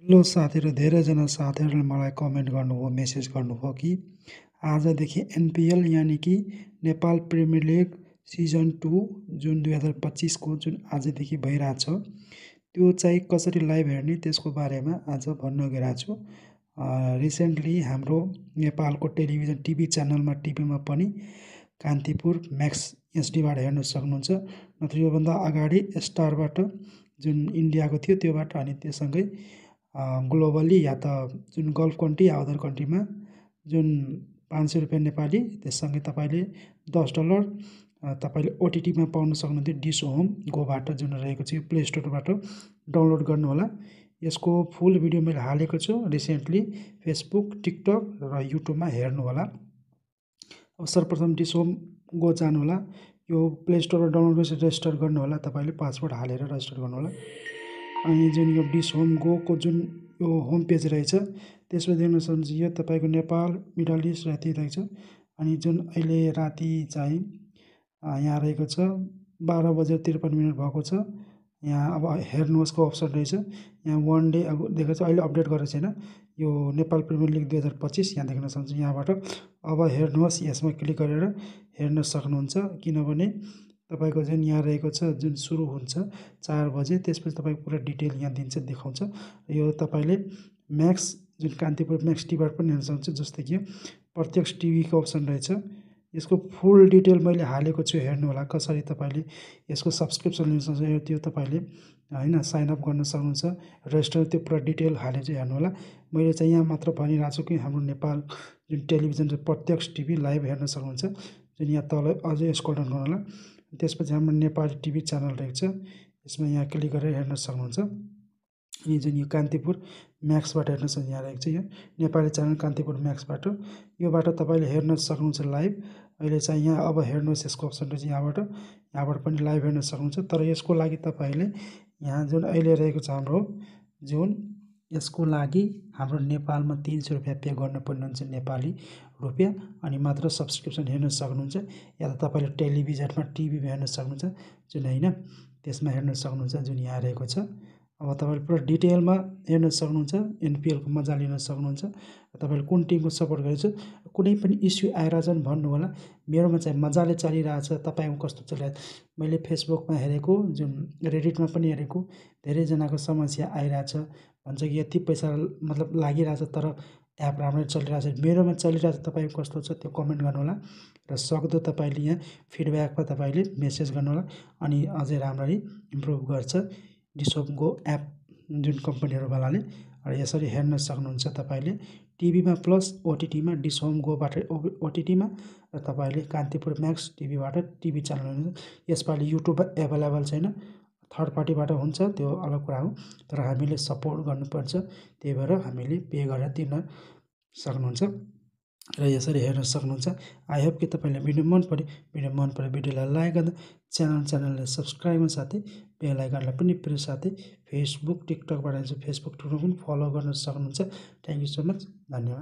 Hello साथीहरु, धेरैजना साथीहरूले मलाई कमेन्ट गर्नुभयो, मेसेज गर्नुभयो कि आजदेखि एनपिएल यानि कि नेपाल प्रिमियर लिग सिजन 2 जुन 2025 को जुन आजदेखि भइरहेछ त्यो चाहिँ कसरी लाइभ हेर्ने त्यसको बारेमा आज भन्न गइरहेको छु। रिसेन्टली हाम्रो नेपालको टेलिभिजन टिभी च्यानलमा टिभीमा पनि कान्तिपुर म्याक्स एचडीबाट हेर्न सक्नुहुन्छ, नत्र योभन्दा अगाडि स्टारबाट जुन इन्डियाको थियो त्योबाट, अनि त्यससँगै ग्लोबली या त जुन गल्फ कन्ट्री या अदर कन्ट्रीमा जुन 500 रुपियाँ नेपाली, त्यससँगै तपाईँले $10 तपाईँले ओटिटीमा पाउन सक्नुहुन्थ्यो। डिस होम गोबाट जुन रहेको छ, यो प्ले स्टोरबाट डाउनलोड गर्नुहोला। यसको फुल भिडियो मैले हालेको छु रिसेन्टली फेसबुक, टिकटक र युट्युबमा हेर्नुहोला। अब सर्वप्रथम डिस होम गो जानुहोला, यो प्ले स्टोरमा डाउनलोड गरेर रेजिस्टर गर्नुहोला, तपाईँले पासवर्ड हालेर रेजिस्टर गर्नुहोला। अनि जुन यो डिस होम गोको जुन यो होम पेज रहेछ त्यसमा देख्न सक्नुहुन्छ यो तपाईँको नेपाल, मिडल इस्ट यति रहेछ। अनि जुन अहिले राति चाहिँ यहाँ रहेको छ 12:53 भएको छ। यहाँ अब हेर्नुहोसको अप्सन रहेछ, यहाँ वान डे अब देखेको छ, अहिले अपडेट गरेको छैन। यो नेपाल प्रिमियर लिग 2025 यहाँ देख्न सक्नुहुन्छ। यहाँबाट अब हेर्नुहोस्, यसमा क्लिक गरेर हेर्न सक्नुहुन्छ, किनभने तपाईको जुन यहाँ रहेको छ जुन सुरु हुन्छ 4 बजे, त्यसपछि तपाईको पुरा डिटेल यहाँ दिन्छ, देखाउँछ। यो तपाईले म्याक्स जुन कान्तिपुर म्याक्स टिभीबाट पनि हेर्न सक्नुहुन्छ, जस्तै कि प्रत्यक्ष टिभीको अप्सन रहेछ। यसको फुल डिटेल मैले हालेको छु, हेर्नु होला। कसरी तपाईले यसको सब्सक्रिप्सन लिन सक्नुहुन्छ त्यो तपाईले हैन साइन अप गर्न सक्नुहुन्छ, रेजिस्टर, त्यो पुरा डिटेल हालेको छु, हेर्नु होला। मैले चाहिँ यहाँ मात्र भनिरहेको छु कि हाम्रो नेपाल जुन टेलिभिजन प्रत्यक्ष टिभी लाइभ हेर्न सक्नुहुन्छ। जुन यहाँ तल अझै स्क्रोल डाउन गर्नु होला, त्यसपछि हाम्रो नेपाली टिभी च्यानल रहेको छ, यसमा यहाँ क्लिक गरेर हेर्न सक्नुहुन्छ। अनि जुन यो कान्तिपुर म्याक्सबाट हेर्न सक्नुहुन्छ, यहाँ रहेको छ यो नेपाली च्यानल कान्तिपुर म्याक्सबाट, योबाट तपाईले हेर्न सक्नुहुन्छ लाइभ। अहिले चाहिँ यहाँ अब हेर्नुहोस्, यसको अप्सन रहेछ, यहाँबाट पनि लाइभ हेर्न सक्नुहुन्छ। तर यसको लागि तपाईले यहाँ जुन अहिले रहेको छ हाम्रो जुन, यसको लागि हाम्रो नेपालमा 300 रुपियाँ पे गर्नुपर्ने हुन्छ, नेपाली रुपियाँ, अनि मात्र सब्सक्रिप्सन हेर्न सक्नुहुन्छ। या त तपाईले टेलिभिजनमा टिभीमा हेर्न सक्नुहुन्छ, जुन हैन त्यसमा हेर्न सक्नुहुन्छ, जुन यहाँ रहेको छ। अब तपाईले पुरा डिटेलमा हेर्न सक्नुहुन्छ, एनपिएलको मजा लिन सक्नुहुन्छ। तपाईले कुन टिमको सपोर्ट गर्छ, कुनै पनि इस्यु आइरहेछ भने भन्नु होला। मेरोमा चाहिँ मजाले चलिरहेछ, तपाईको कस्तो चलिरहेछ? मैले फेसबुकमा हेरेको, जुन रेडिटमा पनि हेरेको, धेरैजनाको समस्या आइरहेछ, भन्छ कि यति पैसा मतलब लागिरहेछ तर एप राम्ररी चलिरहेछ। मेरोमा चलिरहेछ, तपाईको कस्तो छ त्यो कमेन्ट गर्नुहोला, र सक्दो तपाईले यहाँ फिडब्याकमा तपाईले मेसेज गर्नुहोला, अनि अझै राम्ररी इम्प्रुभ गर्छ डिस होम गो एप जुन कम्पनीहरुवालाले। र यसरी हेर्न सक्नुहुन्छ तपाईले टिभीमा प्लस ओटिटीमा, डिस होम गोबाट ओटिटीमा, र तपाईले कान्तिपुर म्याक्स टिभीबाट टिभी च्यानल हेर्नुहुन्छ। यसपालि युट्युबमा एभाइलेबल छैन, थर्ड पार्टीबाट हुन्छ, त्यो अलग कुरा हो, तर हामीले सपोर्ट गर्नुपर्छ, त्यही भएर हामीले पे गरेर दिन सक्नुहुन्छ र यसरी हेर्न सक्नुहुन्छ। आई होप कि तपाईलाई भिडियो मन पर्यो भिडियोलाई लाइक गर्दा, च्यानललाई सब्स्क्राइब गर्न साथै बेल आइकनलाई पनि प्रेस, साथै फेसबुक टिकटकबाट फेसबुक टिकटक पनि फलो गर्न सक्नुहुन्छ। थ्याङ्क यू सो मच, धन्यवाद।